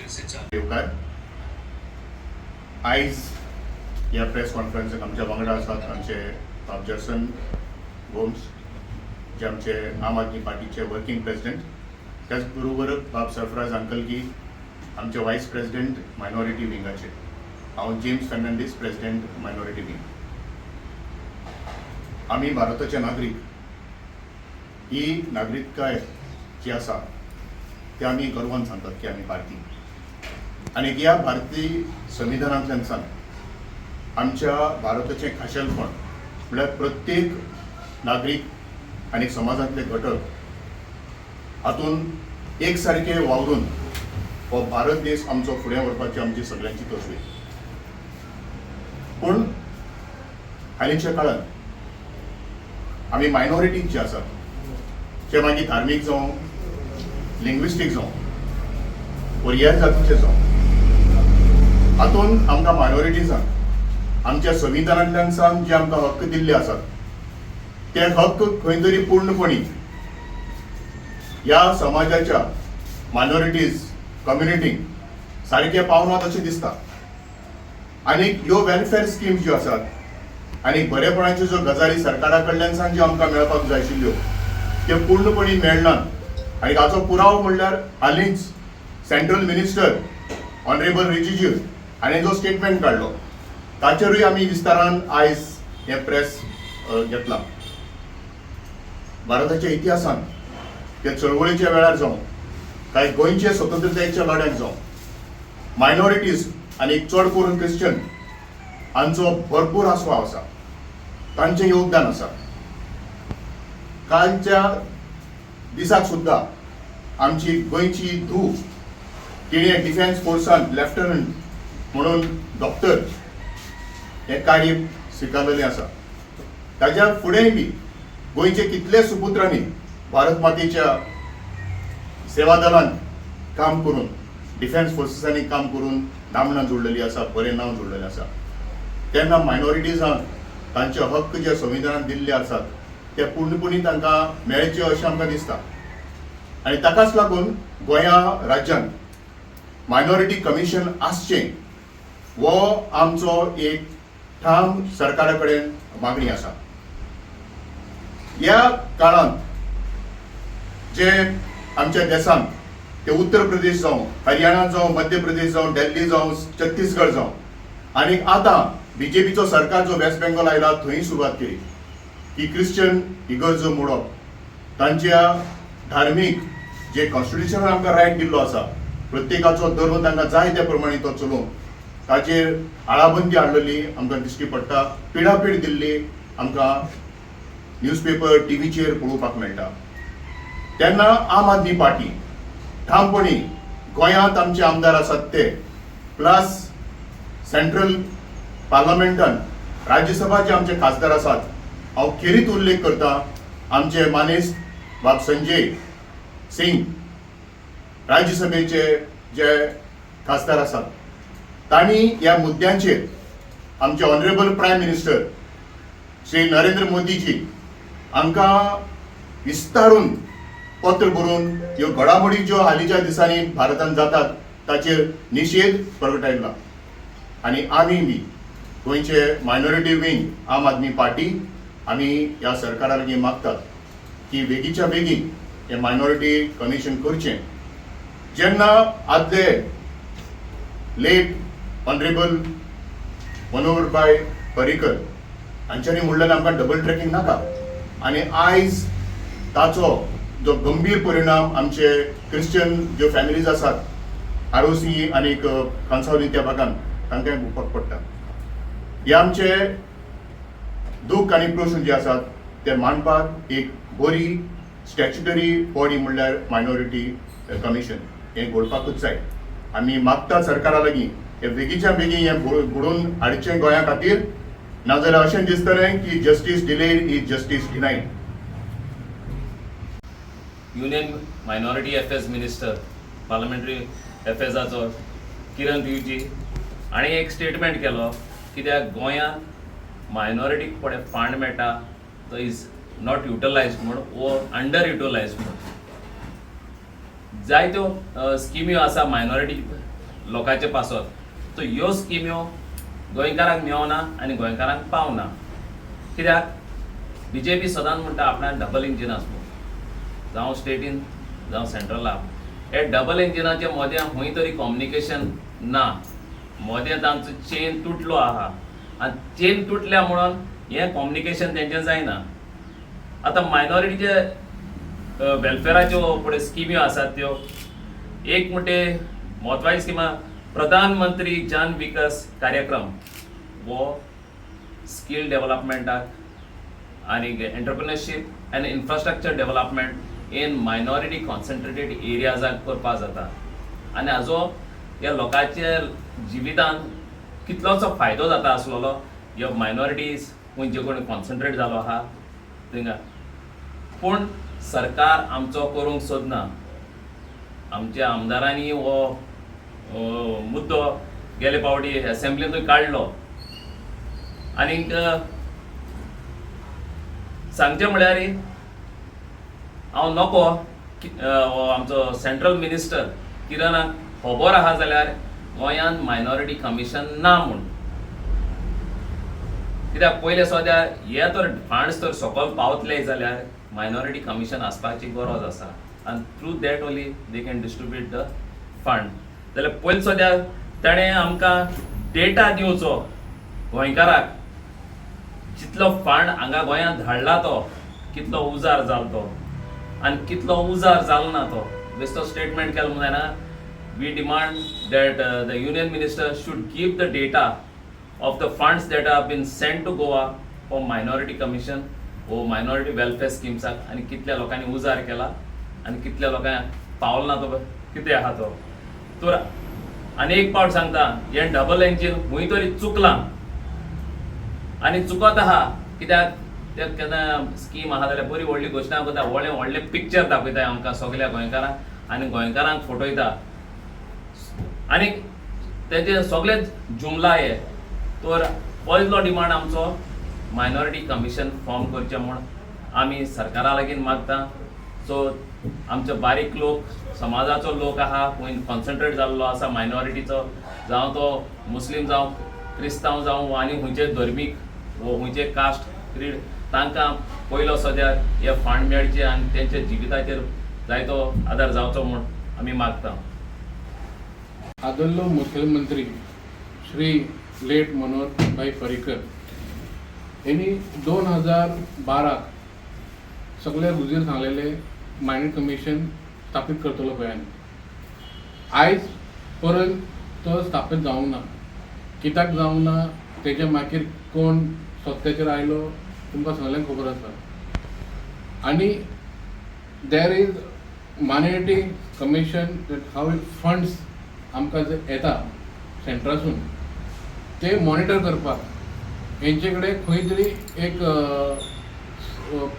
फिर से चालू। येवकार। आयज ह्या प्रेस कॉन्फरन्साक आमच्या वांगडा आसात आमचे बाब जर्सन गोम्स, जे आमचे आम आदमी पार्टीचे वर्किंग प्रेसिडेंट, त्याच बरोबर बाब सरफराज अंकलगी, आमचे वायस प्रेसिडेंट मायनॉरिटी विंगाचे। हांव James Fernandes, president minority wing. आमी भारताचे नागरीक। ही नागरिकताय जी आसा ती आमी गर्वान सांगतात की आमी भारतीय आनी ह्या भारतीय संविधानांतल्यान सावन आमच्या भारताचें खाशेलपण म्हळ्यार प्रत्येक नागरीक आनी समाजांतले घटक हातूंत एक सारके वावरून हो भारत देश आमचो फुडें व्हरपाची आमची सगळ्यांची तजवीज। पूण हालींच्या काळांत आमी मायनॉरिटीज जे आसात, ते मागीर धार्मीक जावं, लिंग्विस्टीक जावं वा हेर जातीचे जावं, हातूंत आमकां मायनॉरिटीजांक आमच्या संविधानांतल्यान सावन जे आमकां हक्क दिल्ले आसात, ते हक्क खंय तरी पूर्णपणी ह्या समाजाच्या मायनॉरिटीज कम्युनिटीक सारके पावनात अशें दिसता। आनी ह्यो वेलफेअर स्किम्स ज्यो आसात आनी बरेपणाच्यो ज्यो गजाली सरकारा कडल्यान सावन ज्यो आमकां मेळपाक जाय आशिल्ल्यो, त्यो पूर्णपणी मेळनात। आनी हाचो पुरावो म्हणल्यार हालींच सेंट्रल मिनिस्टर ऑनरेबल रिजिजू हाणें जो स्टेटमेंट काडलो, ताचेरूय आमी विस्तारान आयज हें प्रेस घेतलां। भारताच्या इतिहासांत ते चळवळीच्या वेळार जावं काय गोंयचे स्वतंत्रतायेच्या लढ्याक जावं, मायनॉरिटीज आनी चड करून क्रिश्चन हांचो भरपूर आस्वाव आसा, तांचें योगदान आसा। कालच्या दिसाक सुद्दां आमची गोंयची धूव, तिणें डिफेन्स फोर्सान लेफ्टनंट म्हणून डॉक्टर हें कार्य स्विकारलेलें आसा। ताज्या फुडेंय बी गोंयचे कितले सुपुत्रांनी भारत मातेच्या सेवा दलान काम करून, डिफेन्स फोर्सीसांनी काम करून नामना जोडलेली आसा, बरें नांव जोडलेलें आसा। तेन्ना मायनॉरिटीजांक तांचे हक्क जे संविधानान दिल्ले आसात, ते पूर्णपणी तांकां मेळचे अशें आमकां दिसता। आनी ताकाच लागून गोंया राज्यांत मायनॉरिटी कमिशन आसचें हो आमचो एक ठाम सरकारा कडेन मागणी आसा। ह्या काळांत जे आमच्या देशांत, ते उत्तर प्रदेश जावं, हरियाणा जावं, मध्य प्रदेश जावं, दिल्ली जावं, छत्तीसगड जावं, आनी आतां बीजेपीचो सरकार जो वेस्ट बेंगॉल आयला, थंय सुरवात केली की क्रिश्चन इगर्जो मोडप, तांच्या धार्मीक जे कॉन्स्टिट्युशनान आमकां रायट दिल्लो आसा, प्रत्येकाचो धर्म तांकां जाय त्या प्रमाणे तो चलोवंक, ताचेर आळाबंदी हाडलेली आमकां दिश्टी पडटा। पिडापीड दिल्ली आमकां न्यूजपेपर, टिवीचेर पळोवपाक मेळटा। तेन्ना आम आदमी पार्टी ठामपणी गोंयांत आमचे आमदार आसात ते, प्लस सेंट्रल पार्लमेंटान राज्यसभा जे आमचे खासदार आसात, हांव खेरीत उल्लेख करता आमचे मानेस्त बाब संजय सिंग, राज्यसभेचे जे खासदार आसात, तांणी ह्या मुद्द्यांचेर आमचे honourable prime minister Shri Narendra Modiji हांकां विस्तारून पत्र बरोवन ह्यो घडामोडी ज्यो हालींच्या दिसांनी भारतांत जातात, ताचेर निशेध प्रगटायला। आनी आमी बी गोंयचे मायनॉरिटी विंग आम आदमी पार्टी, आमी ह्या सरकारा लागीं मागतात की बेगीच्या बेगीन हें मायनॉरिटी कमिशन करचें। जेन्ना आदले लेट ऑनरेबल मनोहरभाई पर्रीकर हांच्यांनी म्हणलेलें, आमकां डबल ट्रॅकिंग नाका, आनी आयज ताचो जो गंभीर परिणाम आमचे क्रिश्चन ज्यो फॅमिलीज आसात, आरोसी आनी कांसावली त्या भागान, तांकां भोगपाक पडटा। हे आमचे दूख आनी प्रश्न जे आसात, ते मांडपाक एक बरी स्टॅच्युटरी बॉडी म्हणल्यार मायनॉरिटी कमिशन हें घडपाकूच जाय। आमी मागता सरकारा लागीं, हे बेगीच्या बेगीन हें घडोवन हाडचें गोंया खातीर, नाजाल्यार अशें दिसतलें की justice delayed is justice denied. Union Minority Affairs Minister, Parliamentary अफेर्साचो किरण रिजिजू हांणी एक स्टेटमेंट केलो, कित्याक गोंयांत मायनॉरिटीक पळय फंड मेळटा तो is not utilised म्हूण वो अंडर युटिलायज म्हूण। जायत्यो स्किम्यो आसा मायनॉरिटी लोकांचे पासत. सो ह्यो स्किम्यो गोंयकारांक मेवना आनी गोंयकारांक पावना, कित्याक बीजेपी सदांच म्हणटा आपणाक डबल इंजीन आसा म्हणून, जावं स्टेटीन जावं सेंट्रलाक. हे डबल इंजिनाचे मदें खंय तरी कॉम्युनिकेशन ना, मदें तांचो चेन तुटलो आहा आनी चेन तुटल्या म्हणून हें कॉम्युनिकेशन तेंचें जायना. आतां मायनॉरिटीचे वेलफेराच्यो पळय स्किम्यो आसात त्यो एक म्हणटे म्हत्वाची स्किमा प्रधानमंत्री जन विकास कार्यक्रम हो स्कील डेव्हलपमेंटाक आनी entrepreneurship and infrastructure development in minority concentrated एरियाजाक करपाक जाता आनी हाजो ह्या लोकांच्या जिवितान कितलोसो फायदो जाता आसलेलो ह्यो मायनॉरिटीज खंयचे कोण कॉन्सन्ट्रेट जालो आहा थिंगा. पूण सरकार आमचो करूंक सोदना. आमच्या आमदारांनी हो मुद्दो गेले फावटी एसेंब्लींतूय काडलो आनीक सांगचें म्हळ्यार हांव नको हो आमचो सेंट्रल मिनिस्टर किरणाक खबर आहा जाल्यार गोंयांत मायनॉरिटी कमिशन ना म्हूण, कित्याक पयले सद्या हे तर फंड्स तर सकयल पावतले जाल्यार मायनॉरिटी कमिशन आसपाची गरज आसा आनी through that only they can distribute the fund. जाल्यार पयलीं सद्या ताणें आमकां डेटा दिवचो गोंयकाराक, जितलो फंड हांगा गोंयांत धाडला तो कितलो उजार जालो तो आनी कितलो उजार जालो ना तो. बेश्टो स्टेटमेंट केलो म्हूण जायना. We demand that the union minister should give the data of the funds that have been sent to Goa for minority commission or minority welfare schemes आनी कितल्या लोकांनी उजार केला आनी कितल्या लोकांक पावल ना तो कितें आहा तो. तर आनी एक पावट सांगता, हें डबल इंजीन खंय तरी चुकलां आनी चुकत आहा, कित्याक ते केन्ना स्कीम आहा जाल्यार बरी व्हडली घोशणा करता, व्हडलें व्हडलें पिक्चर दाखयता आमकां सगल्या गोंयकारांक आनी गोंयकारांक फटयता आनी तेजे सगळे जुमला हे. तर पयलो डिमांड आमचो मायनॉरिटी कमिशन फॉर्म करचें म्हूण आमी सरकारा लागीं मागता. सो आमचो बारीक लोक समाजाचो लोक आहा खंय कॉन्सन्ट्रेट जाल्लो आसा मायनॉरिटीचो, जावं तो मुस्लीम जावं क्रिस्तांव जावं आनी खंयचे धर्मीक वो खंयचे कास्ट क्रीड, तांकां पयलो सद्या हे फंड मेळचे आनी तेंच्या जिविताचेर जायतो आदार जावचो म्हूण आमी मागता. आदलो मुख्यमंत्री श्री लेट मनोहर भाई पर्रीकर यांनी 2012 सगळे हुजीर सांगलेले मायनॉरिटी कमिशन स्थापीत करतलो गोंयान. आयज पर्यंत तो स्थापीत जावंक ना. कित्याक जावंक ना तेजे मागीर कोण सत्तेचेर आयलो तुमकां सगल्यांक खबर आसा. आनी there is minority commission that how it funds आमकां जे येता सेंट्रासून ते मॉनिटर करपाक हेंचे कडेन खंय तरी एक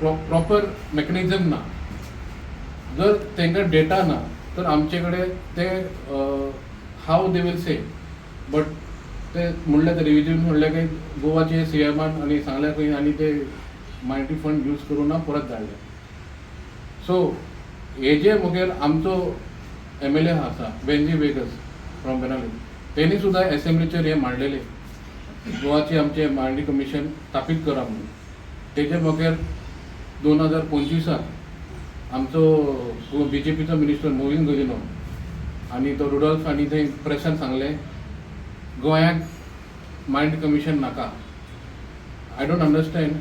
प्रॉपर मेकॅनिजम ना. जर तांकां डेटा ना तर आमचे कडेन ते how they will say but ते म्हणले ते रिविजन म्हणले की गोवाचे सी एमान आनी सांगले खंय आनी ते मायनॉरिटी फंड यूज करूं ना परत धाडले. सो हेजे मुगेर आमचो एमएलए आसा वेंजी वेगस फ्रॉम बेनाली, तेणी सुद्दां एसेंब्लीचेर हें मांडलेलें गोवाचे आमचे मायनॉरिटी कमिशन स्थापीत करा म्हणून. तेजे बगैर 2025 आमचो बीजेपीचो मिनिस्टर मोविन गुदिन्हो आनी तो रुडोल्फ आनी थंय प्रेसान सांगलें गोंयाक मायनॉरिटी कमिशन नाका. I don't understand,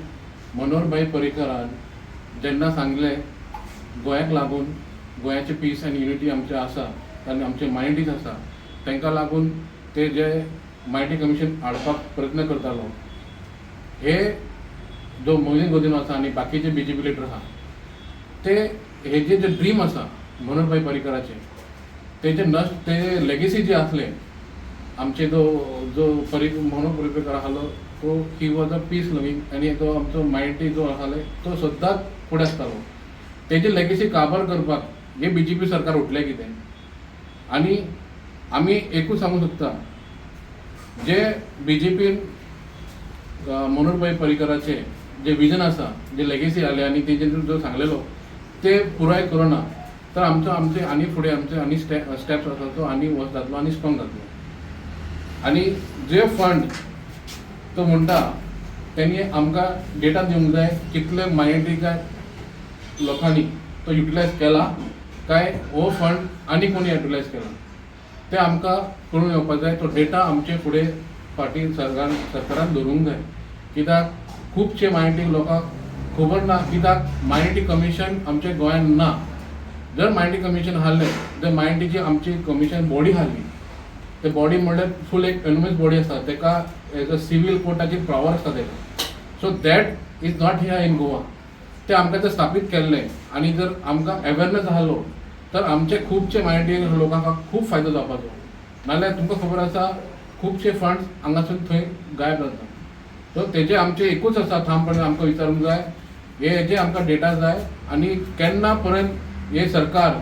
Manohar भाई पर्रीकरान जेन्ना सांगलें गोंयाक लागून गोंयाचे पीस आनी युनिटी आमचे आसा आनी आमचे मायनॉरिटीज आसा तांकां लागून ते जे मायनॉरिटी कमिशन हाडपाक प्रयत्न करतालो, हे जो मोविन गुदिन्हो आसा आनी बाकीचे बीजेपी लिडर आहा ते हेजे जे ड्रीम आसा मनोहर भाई पर्रीकराचे तेजे नश्ट ते लेगेसी जे आसले आमचे जो जो परी मनोहर पर्रीकर आसलो तो he was a peace loving आनी तो आमचो मायनॉरिटी जो आसले तो सद्दांच फुडें आसतालो. तेजी लेगेसी काबार करपाक हे बीजेपी सरकार उठलें कितें. आनी आमी एकूच सांगूंक शकता जे बीजेपीन मनोहर भाई पर्रीकराचे जे विजन आसा जे लेगेसी आसले आनी तेजेर जो सांगलेलो ते पुराय करूना. तर आमचो आमचे आनी फुडें आमचे आनी स्टेप्स आसा तो आनी वच जातलो आनी स्ट्रॉंग जातलो. आनी जे फंड तो म्हणटा तेणी आमकां डेटा दिवंक जाय कितले मायनॉरिटीच्या लोकांनी तो युटिलायज केला काय हो फंड आनी कोणी युटिलायज केला ते आमकां कळून येवपाक जाय. तो डेटा आमचे फुडें फाटीं सरकारान धरूंक जाय, कित्याक खुबशे मायनॉरिटी लोकांक खबर ना, कित्याक मायनॉरिटी कमिशन आमच्या गोंयांत ना. जर मायनॉरिटी कमिशन हाडलें जर मायनॉरिटीची आमची कमिशन बॉडी हाडली, ते बॉडी म्हणल्यार फूल एक एनोमस बॉडी आसा, तेका एज अ सिवील कोर्टाची पावर आसता तेका. So that is not here in Goa. ते आमकां ते स्थापीत केल्लें आनी जर आमकां अवेरनस आहलो तर आमचे खुबशे मायनॉरिटी लोकांक खूब फायदो जावपाचो. नाल्यार तुमकां खबर आसा खुबशे फंड्स हांगासून थंय गायब जाता. सो तेजे आमचे एकूच आसा ठामपणे आमकां विचारूंक जाय, हे जे आमकां डेटा जाय आनी केन्ना पर्यंत हे सरकार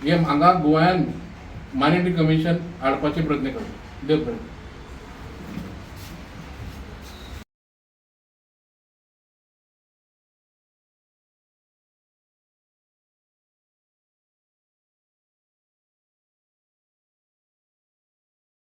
हे हांगा गोंयान मायनॉरिटी कमिशन हाडपाचे प्रयत्न करता. देव बरें.